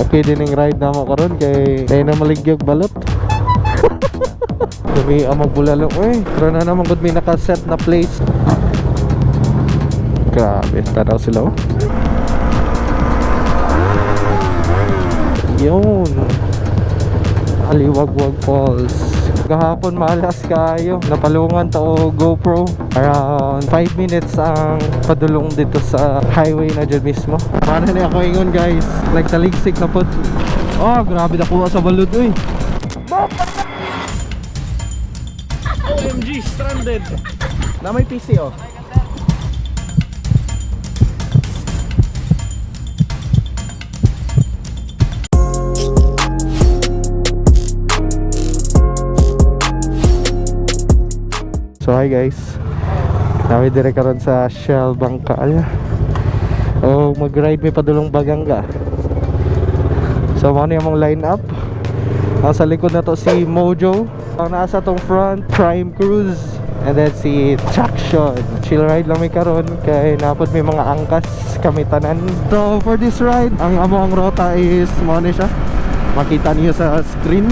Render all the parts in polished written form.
Okay din ang ride namo karon kay kay na maligyag balot. Kami ang magbulalo eh. Pero na naman gud may nakaset na place. Grabe, tanaw sila oh. Yun. Aliwagwag Falls. Gahapon malas kayo. Napalungan ta og GoPro. Around 5 minutes ang padulong dito sa highway na dyan mismo. Paano na ako ingon guys? Nagtaligsik na po. Oh, grabe nakuha sa balud uy. OMG, stranded. Na may PC oh. So hi guys. Nami dire karon sa Shell Bangkal. O mag-ride mi padulong Baganga. So mao ni among line up. Ang sa likod na to si Mojo. Ang nasa tong front, Prime Cruise. And then si Traction. Chill ride lang mi karon kay napod may mga angkas kami tanan. So for this ride, ang among rota is mao ni siya. Makita niyo sa screen.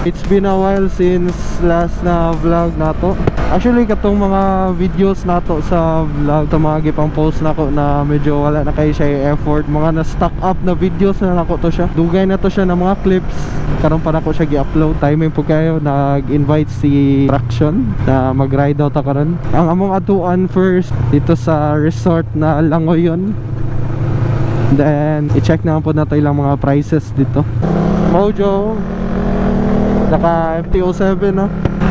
It's been a while since last na vlog nato. Actually, katong mga videos nato sa vlog, itong mga gipang post nako na medyo wala na kayo siya yung effort. Mga na-stock up na videos na nako to siya. Dugay na to siya na mga clips. Karon pa nako siya gi-upload. Timing po kayo, nag-invite si Traction na mag-ride out ta karon. Ang among atuan first dito sa resort na Langoyon. Then, i-check na po nato ilang mga prices dito. Mojo, naka MT-07 no.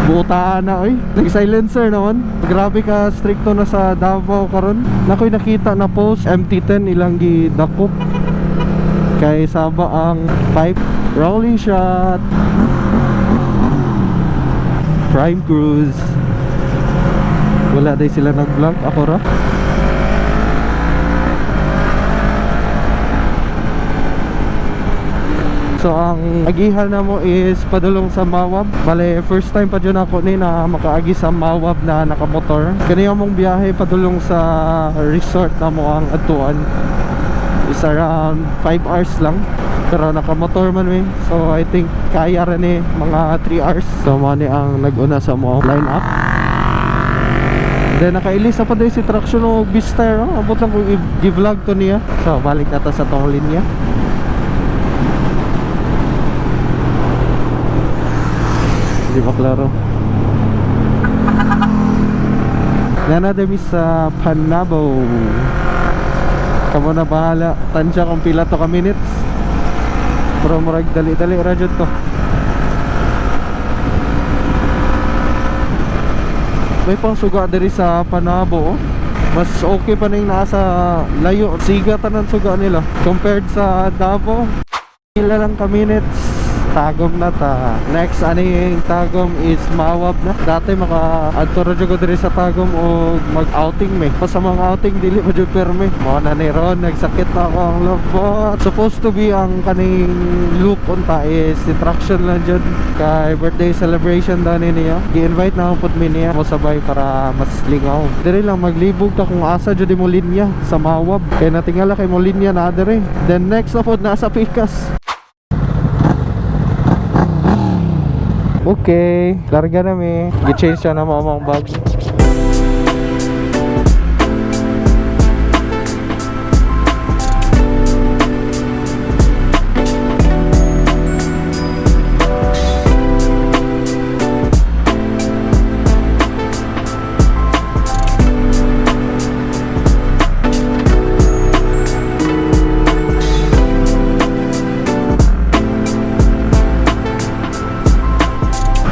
Butaan na oy. Nag-silencer naman. Grabe ka stricto na sa Davao karon. Nakoy nakita na post MT-10 ilang gidakop. Kay saba ang pipe. Rolling shot. Prime Cruise. Wala day sila nag-vlog ako ra. So ang agihan na mo is padulong sa Mawab. Bale first time pa dyan ako ni na makaagi sa Mawab na nakamotor. Kani among biyahe padulong sa resort na mo ang atuan is around 5 hours lang. Pero nakamotor man mi. So I think kaya ra ni mga 3 hours. So mo ni ang nag-una sa mo line up. Then nakailis na pa din si Traction o Bister, no? Abot lang kung i-vlog to niya. So balik na ta sa tong linya. Di ba klaro? Nana demi sa Panabo. Kamo na bahala. Tansya kung pila to ka minutes. Pero murag dali-dali ra jud to. May pangsuga diri sa Panabo. Oh. Mas okay pa ning naa sa layo. Siga tanan suga nila compared sa Davao. Pila lang ka minutes. Tagum na ta. Next aning Tagum is Mawab na. Dati maka adto ra jud ko diri sa Tagum og mag-outing me. Pa sa mga outing dili pa jud perme. Mao na ni ron nagsakit na ako ang lobot. Supposed to be ang kaning loop unta is si Traction lang jud kay birthday celebration dani niya. Gi-invite na ako pud mi niya mo sabay para mas lingaw. Diri lang maglibog ta kung asa jud mo linya sa Mawab. Kay natingala kay mo linya na diri. Then next na pod nasa Pikas. Okay, larga na mi. Gi-change siya na mo among bag.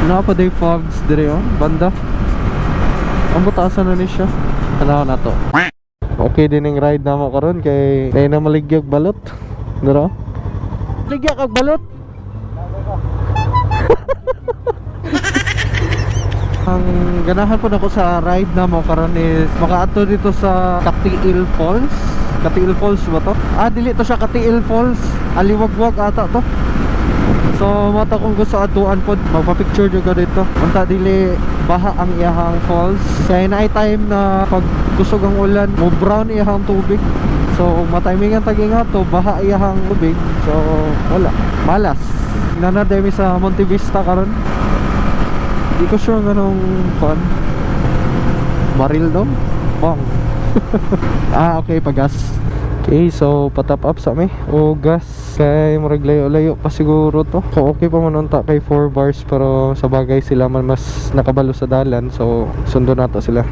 Napa day fogs dire oh, banda. Ang butasan na ni siya. Tanaw na to. Okay din ang ride namo karon kay kay na maligyag balot. Dira. Ligyag og balot. Ang ganahan po nako sa ride namo karon is makaadto dito sa Katiil Falls. Katiil Falls ba to? Ah, dili to siya Katiil Falls. Aliwagwag ata to. So mata kung gusto atuan pod magpa-picture jud ka dito. Unta dili baha ang iyahang falls. Kaya naay time na pag kusog ang ulan, mo brown iyahang tubig. So matimingan tagi nga to, baha iyahang tubig. So wala, malas. Nana demi sa Monte Vista karon. Di ko sure nganong kon. Baril daw? Bong. Ah, okay, pagas. Okay, so patap up sa mi o gas kay murag layo-layo pa siguro to. So okay pa man unta kay 4 bars, pero sa bagay sila man mas nakabalo sa dalan, so sundo nato sila.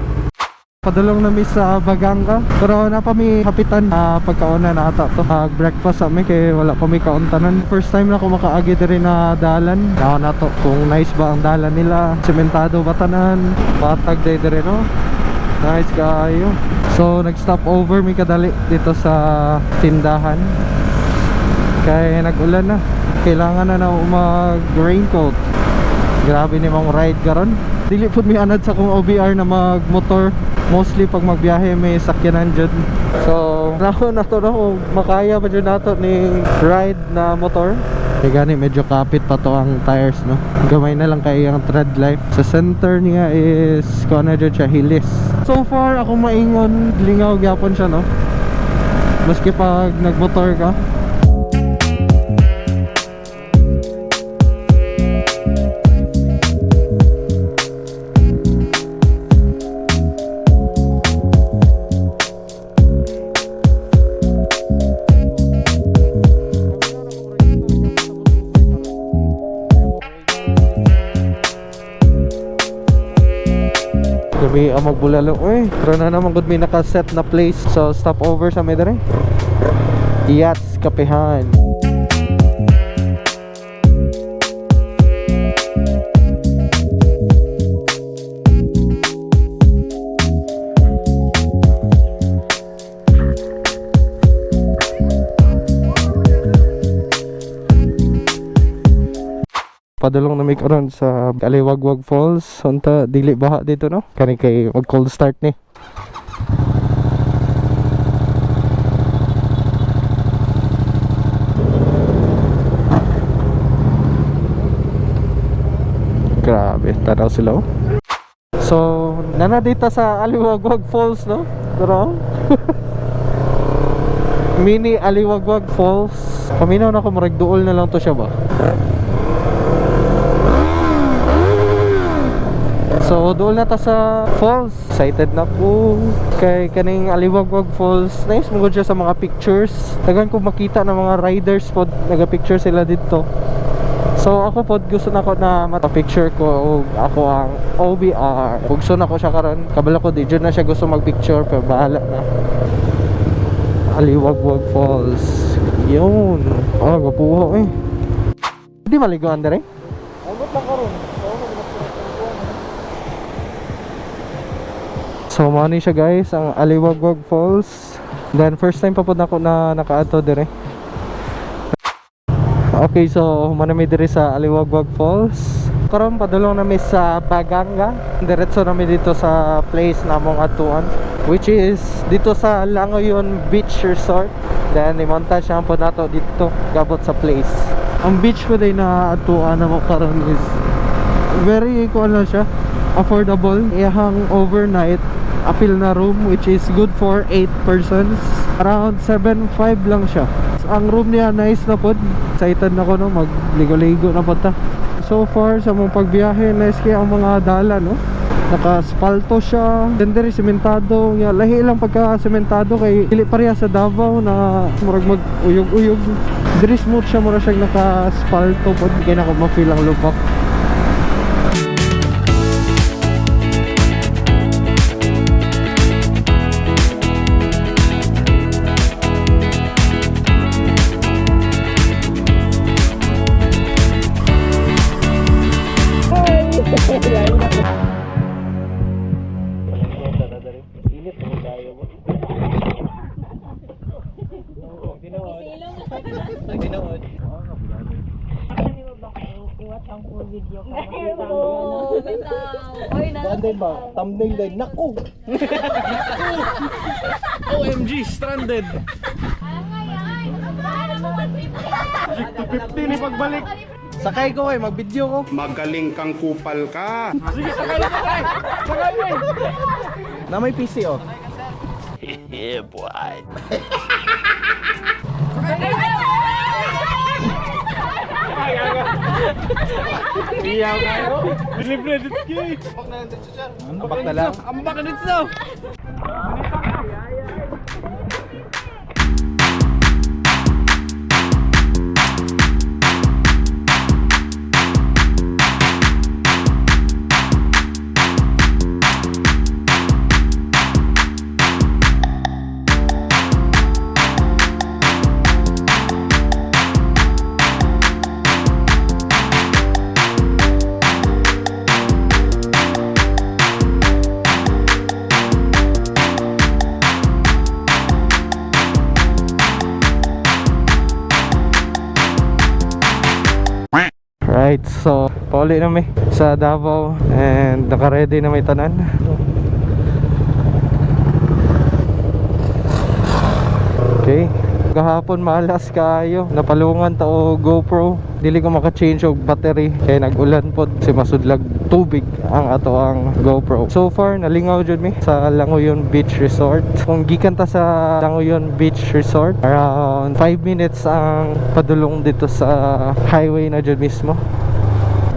Padulong na mi sa Baganga, pero na pa mi hapitan na pagkauna na ata to. Mag breakfast sa mi kay wala pa mi kauntanan. First time na ako makaagi diri na dalan. Naon na to kung nice ba ang dalan nila, sementado ba tanan, patag day diri, no? Nice kaayo. So nag-stop over mi kadali dito sa tindahan. Kay nag-ulan na. Kailangan na na mag raincoat. Grabe ni mong ride karon. Dili pud mi anad sa kong OBR na magmotor. Mostly pag magbiyahe may sakyanan jud. So, nako na to, no, kung makaya pa jud nato ni ride na motor. Kaya gani medyo kapit pa to ang tires, no. Gamay na lang kay ang tread life. Sa center niya is kuan na jud siya, hilis. So far ako maingon, lingaw gyapon siya, no. Maski pag nagmotor ka. Gabi ang magbulalo eh. Pero na naman gud may nakaset na place. So stop over sa may dere. Yachts Kapehan. Padulong na may karon sa Aliwagwag Falls. Unta dili baha dito, no? Kani kay mag cold start ni. Grabe, tanaw sila, oh. So, nana dito sa Aliwagwag Falls, no? Pero Mini Aliwagwag Falls. Paminaw na ko, murag duol na lang to siya ba? So doon na ta sa falls. Excited na ko kay kaning Aliwagwag Falls. Nice mo gud siya sa mga pictures. Tagan ko makita ng mga riders pod naga-picture sila dito. So ako pod gusto na ko na mata-picture ko og ako ang OBR. Bugso na ko siya karon. Kabalo ko di jud na siya gusto mag-picture, pero bahala na. Aliwagwag Falls. Yun. Oh, gapuho eh. Di maliguan dire? Abot lang karon. So money siya guys, ang Aliwagwag Falls. Then first time pa po na ako na nakaadto dire. Okay, so manami dire sa Aliwagwag Falls. Karon padulong nami sa Baganga. Diretso nami dito sa place na among adtuan, which is dito sa Langoyon Beach Resort. Then i-montage siya po nato dito gabot sa place. Ang beach po day na adtuan namo karon is very kuan lang siya, affordable. Iyahang overnight apil na room, which is good for 8 persons, around 7.5 lang siya. Ang room niya nice na pod. Excited na ko, no, magligo-ligo na pod ta. So far sa mong pagbiyahe, nice kaya ang mga dala, no. Naka-spalto siya, then diri sementado nga. Lahi lang pagka sementado kay dili pareha sa Davao na murag mag uyog-uyog. Diri smooth siya, mura siya naka-spalto pod, kay na ko ma-feel ang lubak. I-watch ang full video ka. Oo, bitaw. Oy, na. Kuan din ba? Thumbnail din. Naku. OMG, stranded. 50 ni pagbalik. Sakay ko eh, mag-video ko. Magaling kang kupal ka. Na may PC oh. Yeah, boy. Iyaw kayo. Delivery dito. Ambak na lang. Ambak na dito. Right, so pauli na mi sa Davao and naka-ready na may tanan. Okay. Gahapon malas kaayo. Napalungan ta og GoPro. Dili ko maka-change og battery kay nag-ulan pod si masudlag tubig ang ato ang GoPro. So far nalingaw jud mi sa Langoyon Beach Resort. Kung gikan ta sa Langoyon Beach Resort, around 5 minutes ang padulong dito sa highway na jud mismo.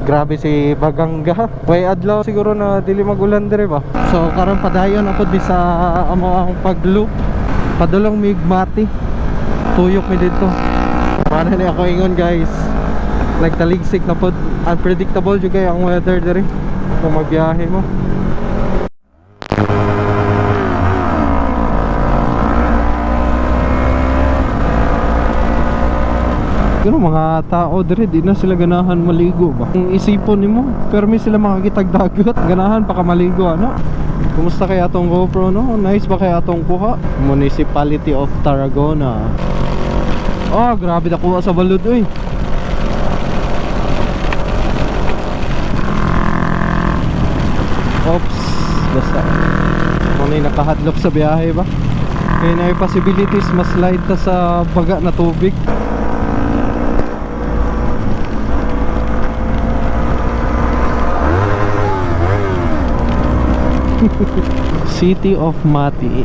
Grabe si Baganga. Way adlaw siguro na dili magulan dire ba. So karon padayon na pud mi sa amo ang pag-loop. Padulong Migmati. Tuyok mi dito. Para ni ako ingon, guys. Nagtaligsik na pod. Unpredictable jud kay ang weather dire kung magbiyahe mo. Pero mga tao dire di na sila ganahan maligo ba. Kung isipon nimo, pero may sila makakitag dagat, ganahan pa ka maligo ano. Kumusta kaya atong GoPro, no? Nice ba kaya atong kuha? Municipality of Tarragona. Oh, grabe nakuha sa balud oy. Oops, basta. Ano yung nakahadlok sa biyahe ba? Kaya na yung possibilities mas light ta sa baga na tubig. City of Mati.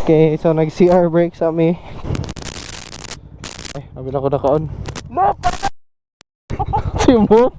Okay, so nag CR break sa mi. Ay, abi na ko naka-on. Mop! Si Mop!